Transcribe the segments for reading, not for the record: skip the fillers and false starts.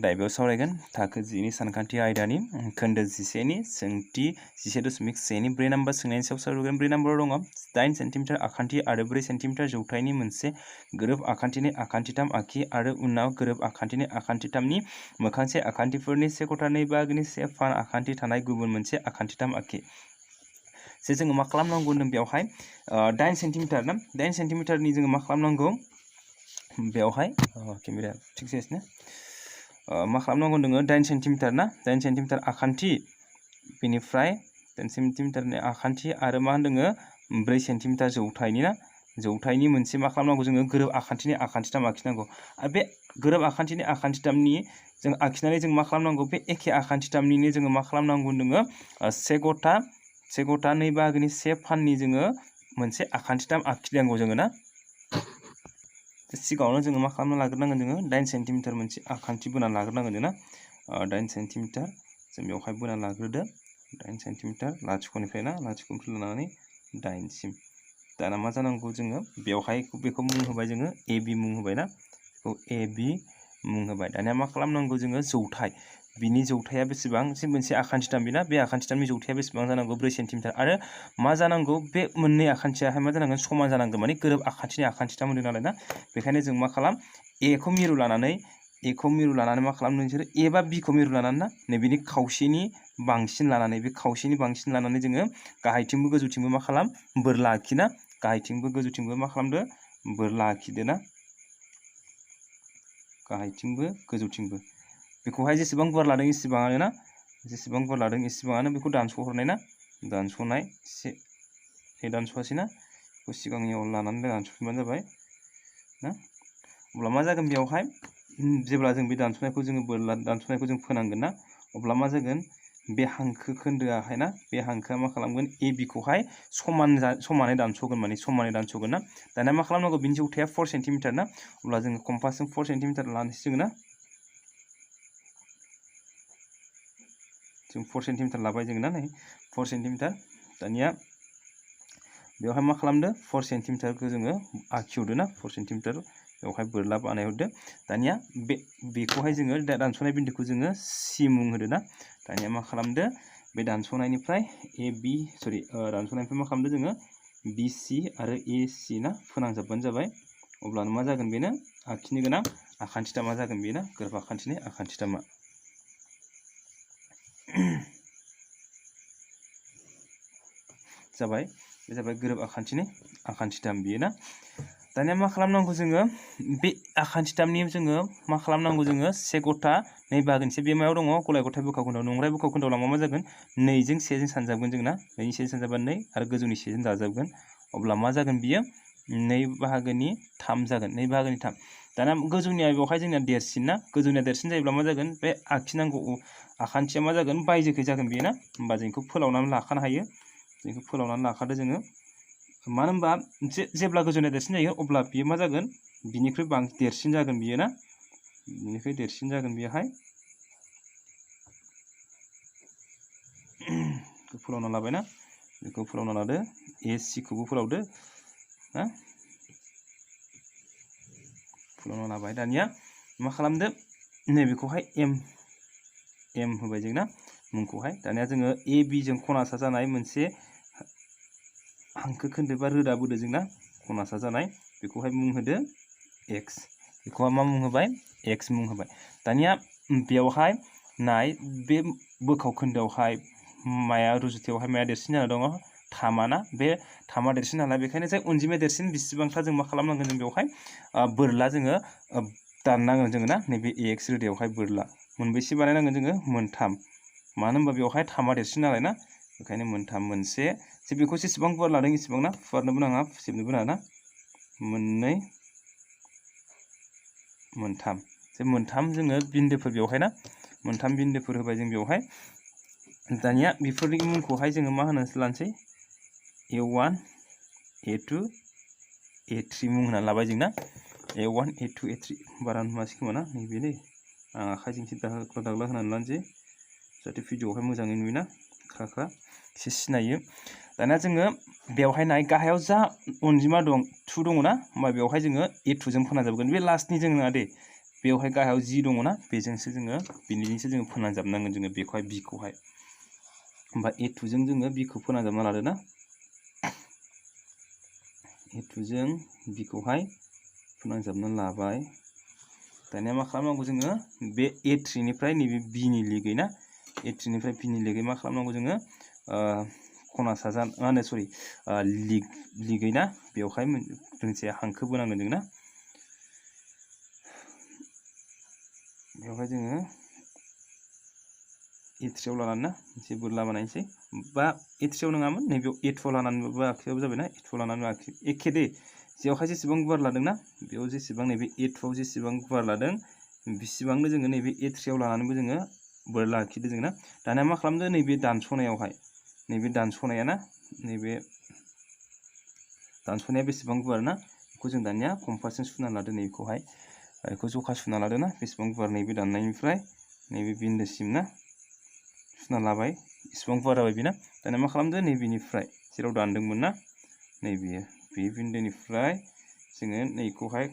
दाइबयाव सावरायगोन थाखो 10नि सानखान्थि आयदानि खोन्दो 11नि सोंथि 11.1 नि 4 नाम्बार सोंनायनि सायाव सावरायगोन। 4 नाम्बाराव दङ 8 सेन्टिमिटार आखान्थि आरो 4 सेन्टिमिटार जौथाइनि मोनसे गोरोब आखान्थिनि आखान्थिथाम आखि आरो उनाव गोरोब आखान्थिनि आखान्थिथामनि मोखांसे आखान्थिफोरनि से खथा 2 बाहागोनि से फान आखान्थि थानाय गुबुन मोनसे आखान्थिथाम आखि। जोङो मा खालामनांगौ होनदों बेवहाय 8 सेन्टिमिटार ना 8 सेन्टिमिटारनि जोङो मा खालामनांगौ बेवहाय केमेराया थिग जायासैना मा खालामनांगौ होनदों 8 सेन्टिमिटार ना 8 सेन्टिमिटार आखान्थि बेनिफ्राय 10 सेन्टिमिटारनि आखान्थि आरो मा होनदों 4 सेन्टिमिटार जौथाइनि ना जौथाइनि मोनसे मा खालामनांगौ जोङो गोरोब आखान्थिनि आखान्थिथाम आखिनांगौ आरो बे गोरोब आखान्थिनि आखान्थिथामनि जों आखिनानै जों मा खालामनांगौ बे एखे आखान्थिथामनिनो जोङो मा खालामनांगौ होनदों से गथा 2 बाहागोनि से फाननि जोङो मोनसे आखान्थिथाम आखिनांगौ जोङो ना सिगाङावनो जोङो मा खालामना लाग्रोनांगोन जोङो 8 सेन्टिमिटार मोनसे आखान्थि बोना लाग्रोनांगोन जों ना 8 सेन्टिमिटार जों बेवहाय बोना लाग्रोदो 8 सेन्टिमिटार लाथिख'निफ्राय ना लाथिख'निफ्राय लानानै 8 सिम दाना मा जानांगौ जोङो बेवहाय बेखौ मुं होबाय जोङो AB मुं होबाय ना बेखौ AB मुं होबाय। दानिया मा खालामनांगौ जोङो जौथाइ बिनि जौथाया बेसेबां मोनसे आखान्थिथाम बिना बे आखान्थिथामनि जौथाया बेसेबां जानांगौ 4 सेन्टिमिटार आरो मा जानांगौ बे मोननै आखान्थियाहाय मा जानांगोन समान जानांगोन माने गोरोब आखान्थिनि आखान्थिथाम होनदों नालाय ना बेखायनो जों मा खालाम A खौ मिरु लानानै मा खालामनो नोंसोर A बा B खौ मिरु लानानै ना नैबेनि खावसेनि बांसिन लानानै बे खावसेनि बांसिन लानानै जोङो गाहायथिंबो गोजौथिंबो मा खालाम बोरला आखिना गाहायथिंबो गोजौथिंबो मा खालामदो बोरला आखिदो ना गाहायथिंबो गोजौथिंबो बेखौहाय जेसेबां गुवार लादों एसेबाङानो ना जेसेबां गुवार लादों एसेबाङानो बेखौ दानस'हरनाय ना दानस'नाय एसे दानस'आसै ना बेखौ सिगांनियाव लानानै दानस'फिनबानो जाबाय ना अब्ला मा जागोन बेवहाय जेब्ला जों बे दानस'नायखौ जोङो बोरला दानस'नायखौ जों फोनांगोन ना अब्ला मा जागोन बे हांखो खोन्दोआहाय ना बे हांखोआ मा खालामगोन AB खौहाय समानै दानस'गोन माने समानै दानस'गोन ना दानिया मा खालामनांगौ बिनि जौथाया 4 सेन्टिमिटार ना अब्ला जोङो कम्पासजों 4 सेन्टिमिटार लानोसै जोङो ना जों 4 सेन्टिमिटार लाबाय जोङो ना नै 4 सेन्टिमिटार दानिया बेवहाय मा खालामदो 4 सेन्टिमिटारखौ जोङो आखिहरदो ना 4 सेन्टिमिटार बेवहाय बोरला बानायहरदो दानिया बेखौहाय जोङो दानस'नाय बिन्दोखौ जोङो C मुं होदो ना दानिया मा खालामदो बे दानस'नायनिफ्राय दानस'नायनिफ्राय मा खालामदो जोङो BC आरो AC ना फोनांजाबबानो जाबाय अब्लानो मा जागोन बेनो आखिनो गोनां आखान्थिथामा जागोन बेनो गोरोब आखान्थिनि आखान्थिथामा जाबाय बे जाबाय गोरोब आखान्थिनि आखान्थिथाम बियो ना दानिया मा खालामनांगौ जोङो बे आखान्थिथामनि जोङो मा खालामनांगौ जोङो से गथा 2 बाहागोनि से बे मायाव दङ गलाय गथाय बोखाव खोन्दोआव नंग्राय बोखाव खोन्दोआव लांबा मा जागोन 2 जों 1 जों सानजाबगोन जोंना 2 जों 1 सानजाबा 2 आरो गोजौनि 1 जों दाजाबगोन अब्ला मा जागोन बियो 2 बाहागोनि 3 जागोन 2 बाहागोनि 3 दाना गोजौनिया बेवहाय जोंना देरसिन ना गोजौनिया देरसिन जायोब्ला मा जागोन बे आखिनांगौ आखान्थिया मा जागोन बायजोखै जागोन बियो ना होमबा जों बेखौ फोलावनानै लाखानो हायो बेखौ फोलावनानै लाखादो जोङो मानो होनबा जेब्ला गोजौनिया देरसिन जायो अब्ला बियो मा जागोन बिनिख्रुइ देरसिन जागोन बियो ना बिनिख्रुइ देरसिन जागोन बेहाय फोलावना लाबायना बेखौ फोलावना लादो AC खौबो फोलावदो ना फोलावना लाबाय दानिया मा खालामदो नैबेखौहाय M होबाय जों ना मुंखौहाय दानिया जोङो AB जों खनासा जानाय मोनसे हांखो खोन्दो बा रोदा बोदो जोंना खनासा जानाय बेखौहाय मुं होदो X बेखौहाय मा मुं होबाय X मुं होबाय दानिया बेवहाय नाय बे बोखाव खोन्दोआवहाय माया रुजुथायावहाय माया देरसिन जाना दङ थामा ना बे थामा देरसिन नालाय बेखायनो जाय अनजिमाया देरसिन बेसेबांथा जों मा खालामनांगोन जों बेवहाय बोरला जोङो दाननांगोन जोङो ना नैबे AX रोदायावहाय बोरला मोनबेसे बानायनांगोन जोङो मोनथाम मानो होनबा बेवहाय थामा देरसिन नालाय ना बेखायनो मोनथाम मोनसे जे बेखौ जेसेबां गुवार लादों एसेबां ना फुवारनोबो नाङा फुसेबनोबो नाङा ना मोननै मोनथाम जे मोनथाम जोङो बिन्दोफोर बेवहाय ना मोनथाम बिन्दोफोर होबाय जों बेवहाय दानिया बेफोरनि मुंखौहाय जोङो मा होनो लानोसै A1 A2 A3 मुं होनानै लाबाय जों ना A1 A2 A3 बारा नुवासै खोमा ना नैबेनो आं आखाइजोंसो दाग्ला होनानै लानोसै जाहाथे भिडिअआवहाय मोजाङै नुयोना ख्रा एसे सिनायो दानिया जोङो बेवहाय नाय गाहायाव जा अनजिमा दं 2 दङ ना होमबा बेवहाय जोङो A2 जों फोनांजाबगोन बे लास्टनि जों नङा दे बेवहाय गाहायाव जि दङ ना बेजोंसो जोङो बिनिजोंसो जोङो फोनांजाबनांगोन जोङो बेखौहाय बिखौहाय होमबा A2 जों जोङो बिखौ फोनांजाबना लादो ना A2 जों बिखौहाय फोनांजाबना लाबाय दानिया मा खालामनांगौ जोङो बे A3 निफ्राय नैबे B नि लिगै ना A3 निफ्राय B नि लिगै मा खालामनांगौ जोङो खना साजा मा होनो सरि लिगै ना बेवहाय मोनसे हांखो बोनांगोन जों ना बेवहाय जोङो A3 आव लानानै ना मोनसे बोरला बानायनोसै बा A3 आव नङामोन नैबेयाव A2 आव लानानैबो आखियाबो जाबायना A2 आव लानानै एखे दे जेयावहाय जेसेबां गुवार लादोंना बेयाव जेसेबां नैबे A2 आव जेसेबां गुवार लादों बिसिबांनो जोङो नैबे A3 आव लानानैबो जोङो बोरला आखिदो जों ना दानिया मा खालामदो नैबे दानस'नायावहाय नैबे दानस'नाया ना नैबे दानस'नाया बेसेबां गुवार ना बेखौ जों दानिया कम्पासजों सुना लादो नैबेखौहाय बेखौ जखा सुना लादो ना बेसेबां गुवार नैबे दाननायनिफ्राय नैबे बिन्दोसिम ना सुना लाबाय इसेबां गुवार जाबाय बेना दानिया मा खालामदो नैबेनिफ्राय जेराव दानदोंमोन ना नैबेयो बे बिन्दोनिफ्राय जोङो नैखौहाय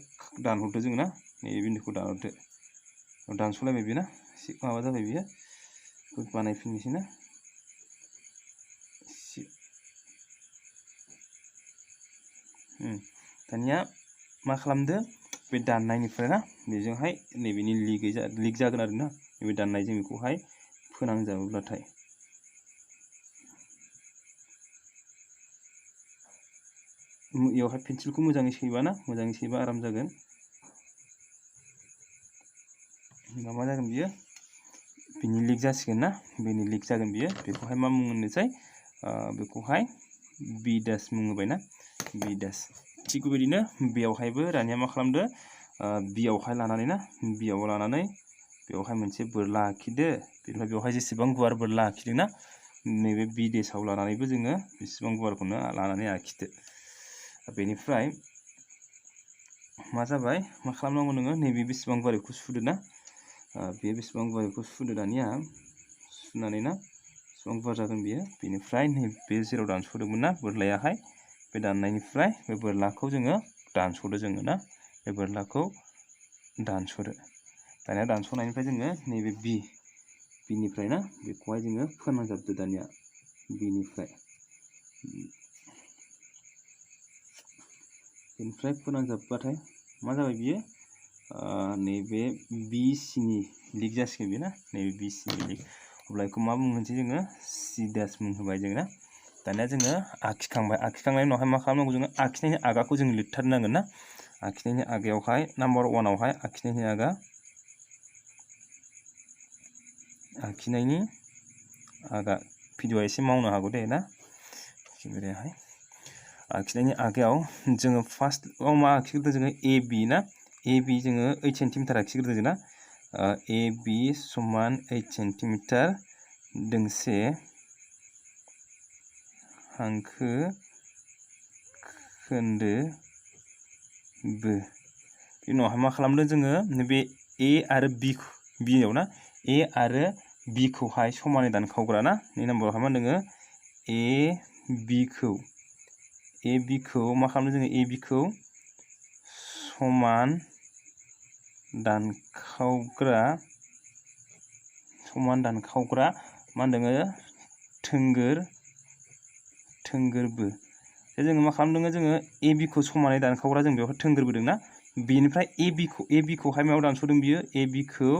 दानहरदो जोङो ना नैबे बिन्दोखौ दानहरदो दानस'लायबाय बेना एसे माबा जाबाय बियो बेखौ बानायफिननोसै ना दानिया मा खालामदो बे दाननायनिफ्राय ना बेजोंहाय नैबेनि लिग जागोन आरो ना नैबे दाननायजों बेखौहाय फोनांजाबोब्लाथाय बेयावहाय पेन्सिलखौ मोजाङै सैबा ना मोजाङै सैबा आराम जागोन होमबा मा जागोन बियो बिनि लिग जासिगोन ना बिनि लिग जागोन बियो बेखौहाय मा मुं होननोसै बेखौहाय बि दास मुं होबाय ना बि दास थिग बेबायदिनो बेयावहायबो दानिया मा खालामदो बियावहाय लानानै ना बियाव लानानै बेवहाय मोनसे बोरला आखिदो बेनिफ्राय बेवहाय जेसेबां गुवार बोरला आखिदों ना नैबे बि देसाव लानानैबो जोङो बेसेबां गुवारखौनो लानानै आखिदो बेनिफ्राय मा जाबाय मा खालामनांगौ नोङो नैबे बेसेबां गुवार बेखौ सुदो ना बे बेसेबां गुवार बेखौ सुदो दानिया सुनानै ना बेसेबां गुवार जागोन बियो बेनिफ्राय नैबे जेराव दानस'दोंमोन ना बोरलायाहाय बे दाननायनिफ्राय बे बोरलाखौ जोङो दानस'दो जोङो ना बे बोरलाखौ दानस'दो दानिया दानस'नायनिफ्राय जोङो नैबे बिनिफ्राय ना बेखौहाय जोङो फोनांजाबदो दानिया बेनिफ्राय फोनांजाबबाथाय मा जाबाय बियो नैबे बि सिनि लिग जासिगोन बेयो ना नैबे बि सिनि लिग अब्ला बेखौ मा मुं होनसै जोङो सि दास मुं होबाय जों ना दानिया जोङो आखिखांनायनि उनावहाय मा खालामनांगौ जोङो आखिनायनि आगाखौ जों लिरथारनांगोन ना आखिनायनि आगायावहाय नाम्बार 1 आवहाय आखिनायनि आगा भिडिअआ एसे मावनो हागौ दे ना बेहाय आखिनायनि आगायाव जोङो फार्स्टआव मा आखिग्रोदों जोङो ए बि ना ए बि जोङो 8 सेन्टिमिटार आखिग्रोदों जों ना ए बि समान 8 सेन्टिमिटार दोंसे हांखो खोन्दो बो बेनि उनावहाय मा खालामदों जोङो बे ए आरो बियाव ना ए आरो बि खौहाय समानै दानखावग्रा ना नै नाम्बारावहाय मा दोङो ए बिखौ मा खालामदों जोङो ए बिखौ समान दानखावग्रा मा होनदों थोंगोरबो जोङो मा खालामदों जोङो ए बिखौ समानै दानखावग्रा जों बेवहाय थोंगोरबो दों ना बेनिफ्राय ए बिखौहाय मायाव दानस'दों बियो ए बिखौ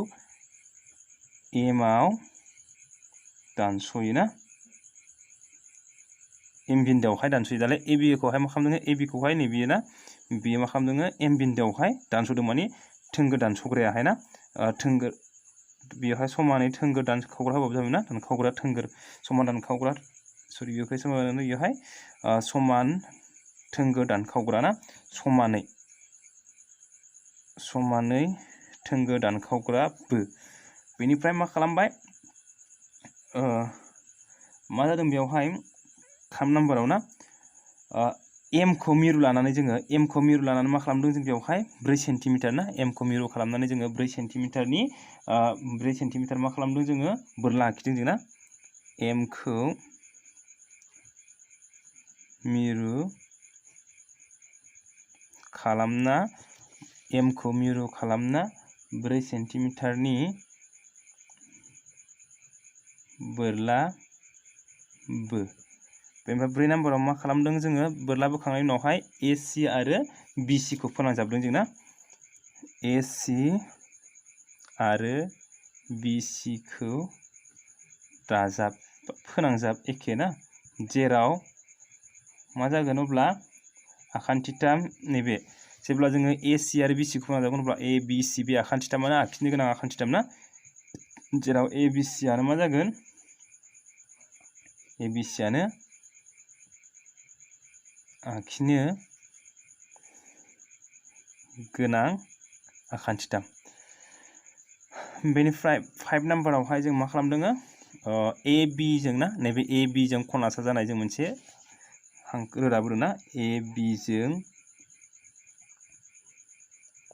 एमआव दानस'यो ना एम बिन्दोआवहाय दानस'यो दालाय ए बिखौहाय मा खालामदों ए बिखौहाय नैबेयो ना बेयो मा खालामदों एम बिन्दोआवहाय दानस'दों माने थोंगोर दानस'ग्रायाहाय ना थोंगोर बेवहाय समानै थोंगोर दानखावग्रा होबाबो जाबाय ना दानखावग्रा थोंगोर समान दानखावग्रा सरि बेवहाय समान थोंगोर दानखावग्रा ना समानै थोंगोर दानखावग्राबो बेनिफ्राय मा खालामबाय मा जादों बेवहाय 3 नाम्बाराव ना एमखौ मिरु लानानै मा खालामदों जों बेवहाय 4 सेन्टिमिटार ना एमखौ मिरु खालामनानै जोङो 4 सेन्टिमिटारनि 4 सेन्टिमिटार मा खालामदों जोङो बोरला आखिदों जों ना एमखौ मिरु खालामना 4 सेन्टिमिटारनि बोरला बो। बेनिफ्राय 4 नाम्बाराव मा खालामदों जोङो बोरला बोखांनायनि उनावहाय AC आरो BC खौ फोनांजाबदों जोंना। AC आरो BC खौ फोनांजाब एखे ना, जेराव मा जागोन अब्ला आखान्थिथाम नैबे जेब्ला जोङो AC आरो BC खौ फोनांजाबगोन अब्ला ABC बे आखान्थिथामानो आखिनो गोनां आखान्थिथाम ना, जेराव ABC आनो मा जागोन ABC आनो आखिनो गोनां आखान्थिथाम। बेनिफ्राय 5 नाम्बारावहाय जों मा खालामदों AB जों ना, नैबे AB जों खनासा जानाय जों मोनसे रोदा बोदों ना, AB जों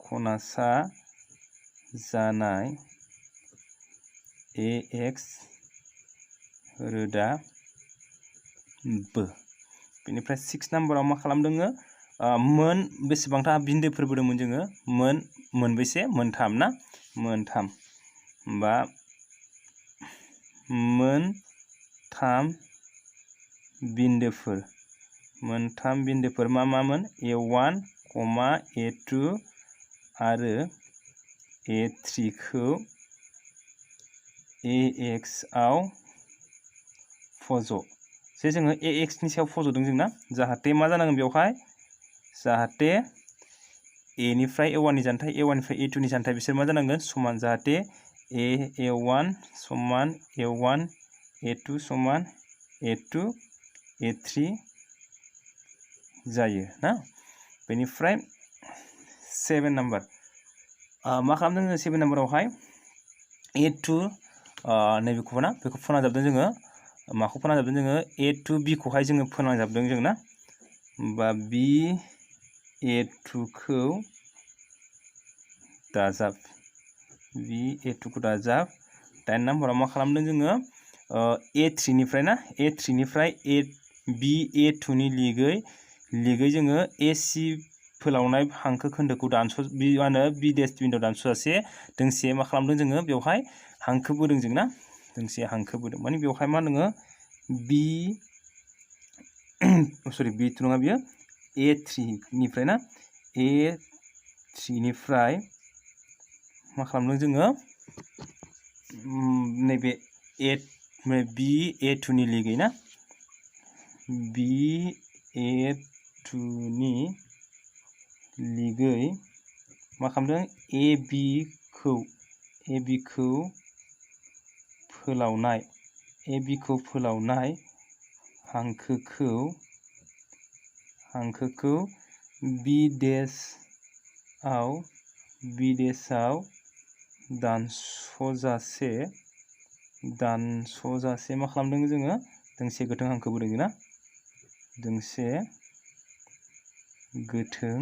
खनासा जानाय AX रोदा बो। बेनिफ्राय 6 नाम्बाराव मा खालामदों मोन बेसेबांथा बिन्दोफोर बोदोंमोन जोङो मोनबेसे मोनथाम ना, मोनथाम बा मोनथाम बिन्दोफोर मा मामोन A1, A2 आरो A3 खौ AX आव फज'। जे जोङो AX नि सायाव फज'दों जोंना, जाहाथे मा जानांगोन बेवहाय, जाहाथे A निफ्राय A1 नि जानथाय, A1 निफ्राय A2 नि जानथाय बिसोर मा जानांगोन समान, जाहाथे A1 समान A1, A2 समान A2, A3 जायो ना। बेनिफ्राय 7 नाम्बार मा खालामदों जोङो 7 नाम्बारावहाय A2 नैबेखौबो ना, बेखौ फोनांजाबदों जोङो। माखौ फोनांजाबदों जोङो A2 B खौहाय जोङो फोनांजाबदों जों ना, बा B A2 खौ दाजाब, B A2 खौ दाजाब। 8 नाम्बाराव मा खालामदों जोङो A3 निफ्राय ना, A3 निफ्राय B A2 नि लिगै जोङो AC फोलावनाय हांखो खोन्दोखौ मा होनो B देश बिन्दोआव दानस'जासे दोंसे मा खालामदों जोङो बेवहाय हांखो बोदों जों ना, दोंसे हांखो बोदों, माने बेवहाय मा दङ B B2 नङा बियो A3 निफ्राय ना, A3 निफ्राय मा खालामदों जोङो नैबे B A2 नि लिगै ना, B A2 नि लिगै मा खालामदों AB खौ फोलावनाय हांखोखौ B देशआव दानस'जासे मा खालामदों जोङो दोंसे गोथों हांखो बोदों ना, दोंसे गोथों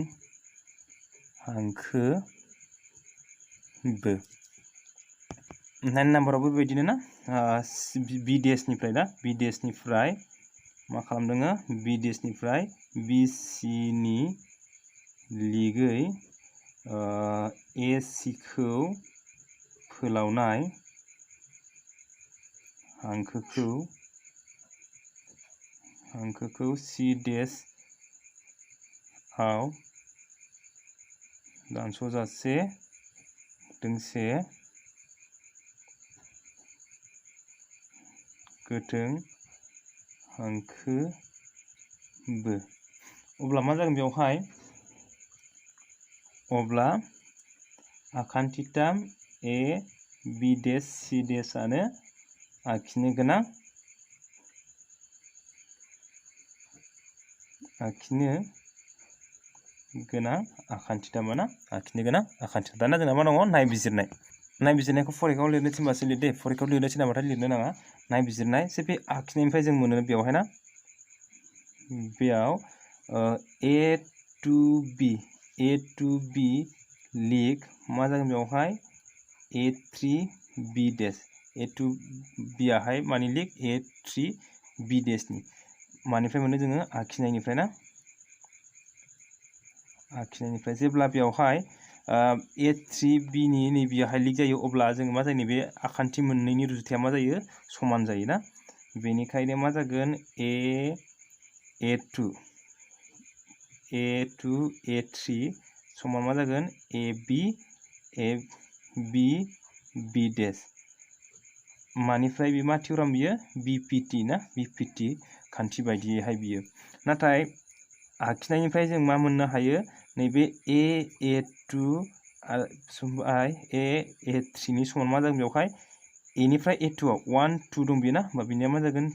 हांखो बो। 9 नाम्बारावबो बेबायदिनो ना, B देशनिफ्राय ना, B देशनिफ्राय मा खालामदों B देशनिफ्राय BC नि लिगै AC खौ फोलावनाय हांखोखौ C देशआव दानस'जासे दोंसे गोथों हांखो बो। अब्ला मा जागोन बेवहाय, अब्ला आखान्थिथाम A B देश C देशआनो आखिनो गोनां आखान्थिथाम ना, आखिनो गोनां आखान्थिथाम। दाना जोंना मा दङ नायबिजिरनायखौ फरिखायाव लिरनो थिनबासो लिर दे, फरिखायाव लिरनो थिनाबाथाय लिरनो नाङा। नायबिजिरनाय जे बे आखिनायनिफ्राय जों मोनो बेवहाय ना, बेयाव A to B लिग मा जागोन बेवहाय A3 B देश, A to B आहाय मानि लिग A3 B देशनि, मानिफ्राय मोनो जोङो आखिनायनिफ्राय ना, जेब्ला बेवहाय A3B नि नैबेहाय लिक जायो अब्ला जों मा जायो नैबे आखान्थि मोननैनि रुजुथाया मा जायो समान जायो ना बेनिखायनो मा जागोन A2 A3 समान मा जागोन AB B डेश मानिफ्राय बे मा थिउराम बियो BPT ना BPT खान्थि बायदियैहाय बियो नाथाय आखिनायनिफ्राय जों मा मोननो हायो नैबे A2 आरो A3 नि समान मा जागोन बेवहाय A निफ्राय A2 आव 1 2 दं बेयो ना होमबा बिनिया मा जागोन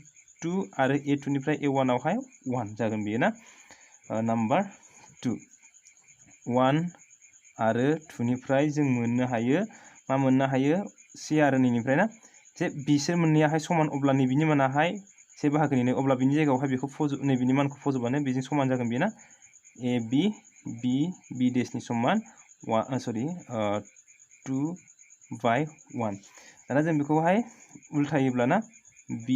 2 आरो A2 निफ्राय A1 आवहाय 1 जागोन बेयो ना नाम्बार 2 1 आरो 2 निफ्राय जों मोननो हायो मा मोननो हायो C आरो 2 निफ्राय ना जे बिसोर मोननैयाहाय समान अब्ला नैबिनि मानाहाय से बाहागोनि अब्ला बिनि जायगायावहाय बेखौ नैबिनि मानखौ फज'बानो बेजों समान जागोन बेयो ना AB B डेशनि समान 2/1 दाना जों बेखौहाय उल्टायोब्ला ना B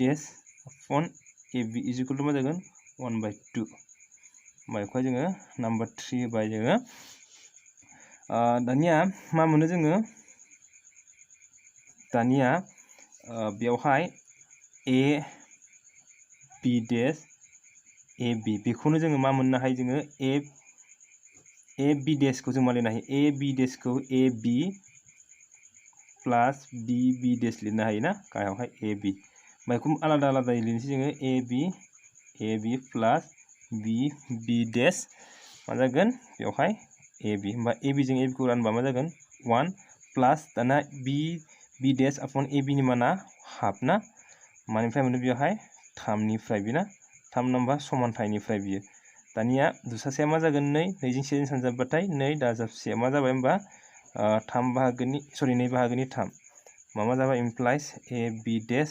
dash upon AB is equal to मा जागोन 1/2 बेखौहाय जोङो नाम्बार 3 होबाय जोङो दानिया मा मोनो जोङो दानिया बेवहाय AB डेश AB बेखौनो जोङो मा मोननो हायो जोङो AB डेशखौ जों मा लिरनो हायो AB डेशखौ AB plus B dash लिरनो हायो ना गाहायावहाय AB बेखौ आलादा आलादायै लिरनोसै जोङो AB प्लस B डेश मा जागोन बेवहाय AB होमबा AB जों AB खौ रानबा मा जागोन 1 प्लस दाना B डेश अपॉन AB नि माना हाफ ना मानिफ्राय मोनो बेवहाय 3 निफ्राय बे ना 3 नम्बर समानथायनिफ्राय बियो दानिया दुसासेया मा जागोन 2 जों 1 सानजाबबाथाय 2 दाजाबसेया मा जाबाय होमबा 2 बाहागोनि 3 मा जाबाय इमप्लाइज AB डेश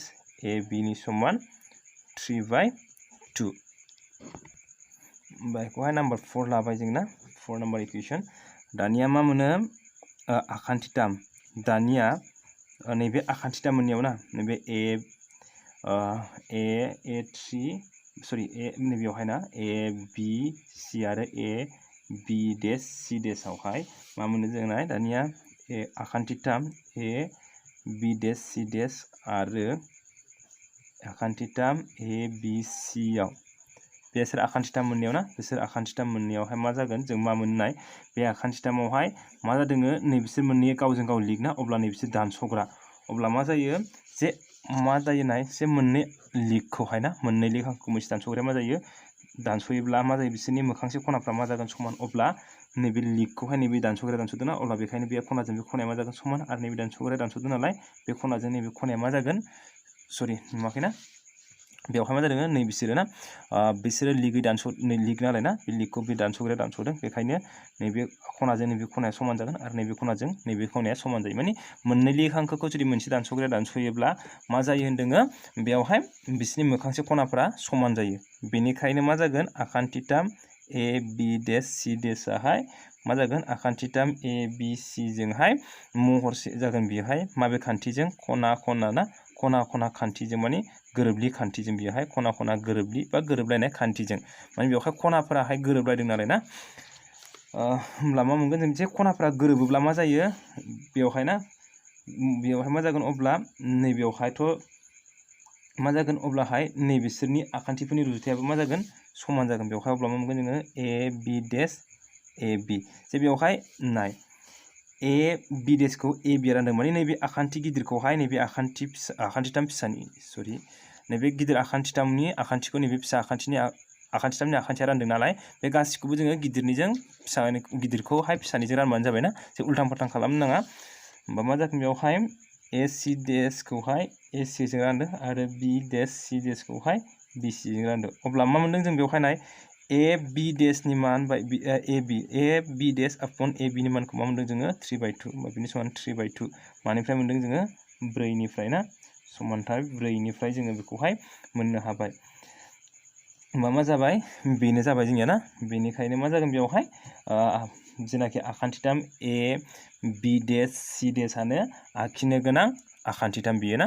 AB नि समान 3/2 बेखौहाय नाम्बार 4 लाबाय जोंना 4 नाम्बार इकुवेशन दानिया मा मोनो आखान्थिथाम दानिया नैबे आखान्थिथाम मोननायाव ना नैबे A3 नैबेयावहाय ना ABC आरो AB डेश C डेशआवहाय मा मोनो जोंना दानिया आखान्थिथाम AB डेश C डेश आरो आखान्थिथाम ABC आव बेसोर आखान्थिथाम मोननायाव ना बिसोर आखान्थिथाम मोननायावहाय मा जागोन जों मा मोननाय बे आखान्थिथामावहाय मा जादों नैबिसोर मोननैया गावजों गाव लिक ना अब्ला नैबिसोर दानस'ग्रा अब्ला मा जायो जे मा जायो नाय जे मोननै लिकखौहाय ना मोननै लिक हांखोखौ मोनसे दानस'ग्राया मा जायो दानस'योब्ला मा जायो बिसोरनि मोखांसे खनाफ्रा मा जागोन समान अब्ला नैबे लिकखौहाय नैबे दानस'ग्राया दानस'दों ना अब्ला बेखायनो बे खनाजों बे खनाया मा जागोन समान आरो नैबे दानस'ग्राया दानस'दों नालाय बे खनाजों नैबे खनाया मा जागोन नुवाखैना बेवहाय मा जादों नै बिसोरो ना बिसोरो लिक नालाय ना बे लिकखौ बे दानस'ग्राया दानस'दों बेखायनो नैबे खनाजों नैबे खनाया समान जागोन आरो नैबे खनाजों नैबे खनाया समान जायो माने मोननै लिक हांखोखौ जुदि मोनसे दानस'ग्राया दानस'योब्ला मा जायो होनदों बेवहाय बिसोरनि मोखांसे खनाफोरा समान जायो बेनिखायनो मा जागोन आखान्थिथाम AB डेश C डेशआहाय मा जागोन आखान्थिथाम ABC जोंहाय महरसे जागोन बेहाय माबे खान्थिजों खना ना खना खान्थिजों माने गोरोबलि खान्थिजों बेहाय खना गोरोबलि बा गोरोबलायनाय खान्थिजों माने बेवहाय खनाफोराहाय गोरोबलायदों नालाय ना होमब्ला मा मोनगोन जों जे खनाफोरा गोरोबोब्ला मा जायो बेवहाय ना बेवहाय मा जागोन अब्ला नैबेयावहायथ' मा जागोन अब्लाहाय नैबिसोरनि आखान्थिफोरनि रुजुथायाबो मा जागोन समान जागोन बेवहाय अब्ला मा मोनगोन जोङो AB डेश AB जे बेवहाय नाय AB डेशखौ AB रानदों माने नैबे आखान्थि गिदिरखौहाय नैबे आखान्थिथाम फिसानि नैबे गिदिर आखान्थिथामनि आखान्थिखौ नैबे फिसा आखान्थिथामनि आखान्थिया रानदों नालाय बे गासिखौबो जोङो गिदिरनिजों गिदिरखौहाय फिसानिजों रानबानो जाबायना जे उल्टां फाल्टां खालामनो नाङा होमबा मा जागोन बेवहाय AC डेशखौहाय AC जों रानदों आरो B डेश C डेशखौहाय BC जों रानदों अब्ला मा मोनदों जों बेवहाय नाय AB डेशनि मान AB डेश अपॉन AB नि मानखौ मा मोनदों जोङो 3/2 होमबा बिनि समान 3/2 मानिफ्राय मोनदों जोङो 4 निफ्राय ना समानथाय 4 निफ्राय जोङो बेखौहाय मोननो हाबाय होमबा मा जाबाय बेनो जाबाय जोंनिया ना बेनिखायनो मा जागोन बेवहाय जेनाखि आखान्थिथाम AB डेश C डेशआनो आखिनो गोनां आखान्थिथाम बियो ना